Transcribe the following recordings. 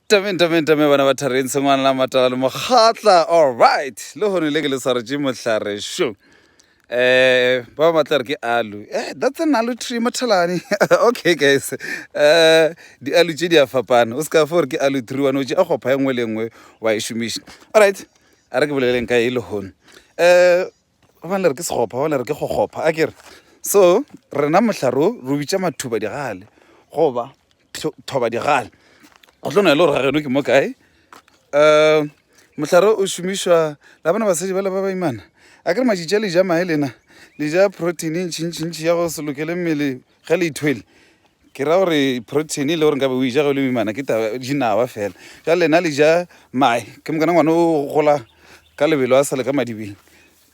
Tameng, tameng, tameng, bana ba thareng, sengwana la matala le mokgatla. All right. Le hono le ke le swaretše mohlare šo. Eh, ba ba tla re ke aloe. Eh, that's an aloe tree mothalane. Okay guys. Eh, di aloe tše di a fapana. O se ka fo re ke aloe tree wa no tše a gopha e nngwe le nngwe wa e šomiša. All right. A re ke boleleng ka e le hono. Eh, ba bangwe le re ke segopha, ba bangwe le re ke gogopha. A ke re. So, rena mohlare o re o bitša mathuba digale goba thoba digale go tlo no e le gore ga geno ke mo kae um mohlare o šomišwa la bona basadi ba le ba baimana a kere matšitši a le ja mae lena le ja protein e ntšhintšhintšhi ya go se lokele mmele ge le ithwele ke ra gore protein e le gore nkabe o e ja ge o le moimana ke taba dinawa fela jale lena le ja mae ke mokana ngwana o gola ka lebelo a sa le ka madibeng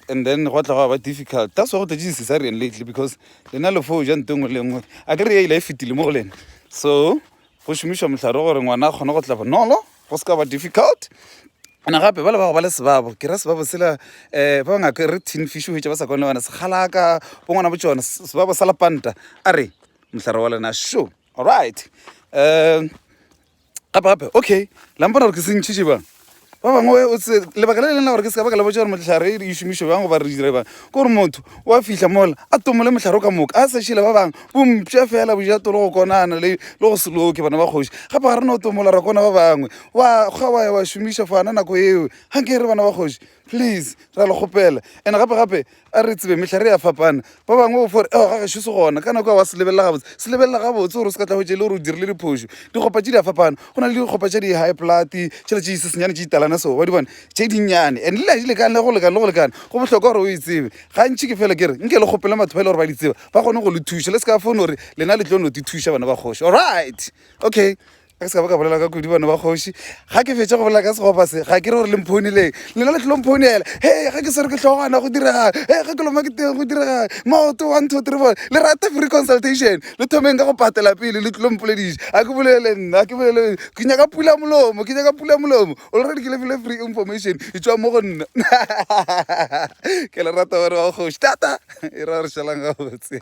and then gwa tla gwa ba difficult. That's why go tletše di-cesarean lately because lena le fo ja nto e nngwe le e nngwe. A ke re ye ile e fetile mo go lena. So go šomišwa mohlare gore ngwana a kgone go tla bonolo, go se ka ba difficult. And gape ba le ba go ba le sebabo, ke ra sebabo sela um ba bangwe re tin fish o hwetša ba sa kwane le bana sekgalaka, bo ngwana bo tšona, sebabo sa lepanta. A re mohlare wa lena šo. Alright. Um Gape gape, okay, la mpona gore ke se ntšhitše bjang? Ba bangwe o se lebaka le leng la gore ke se ka baka la botša gore mohlare e šomišwa bjang goba re dira bjang, ke gore motho o a fihla mola a tomole mohlare o ka moka a sa šile ba bangwe bompša fela bojato le go konana le le go se loke bana ba kgoši. Gape ga re no tomola ra kona ba bangwe wa kgwa wa ya wa šomiša for yona nako eo. Ga nke re bana ba kgoši, please ra le kgopela. And gape gape A re tsebe, mehlare ya fapana. Ba bangwe o fo re, Oh, ga gešo se gona. Ka nako ya wa se lebelela gabotse. Se lebelela gabotse gore o se ka tla hwetša e le gore o dirile diphošo. Dikgopa tše di a fapana. Go na le dikgopa tša di-high blood, tšela tše disesenyane tše ditalana so, wa di bona, tše dinnyane. And le di lekane le go lekana le go lekana. Go bohlokwa gore o e tsebe. Gantši ke fela ke re, nke le kgopele batho ba e le gore ba di tseba, ba kgone go le thuša. Le se ka fo no re lena le tlo no di thuša bana ba kgoši. Alright! Okay. Ka se ka ba ka bolela ka kudu bana ba kgoši. Ga ke fetša go bolela ka segopa se, ga ke re gore le mphouneleng. Lena le tlilo mphounela. Hei, ga ke swere ke hlogwana go diregang. Hei, ga ke loma ke teng go diregang. Maoto, one, two, three, four. Le rata free consultation. Le thomeng ka go patela pele le tlilo mpolediša. A ke bolele nna, a ke bolele. Ke nyaka pula molomo, ke nyaka pula molomo. Already ke le file free information. E tšwa mo go nna. Ke le rata bana ba kgoši. Tata, e ra re šalang gabotse.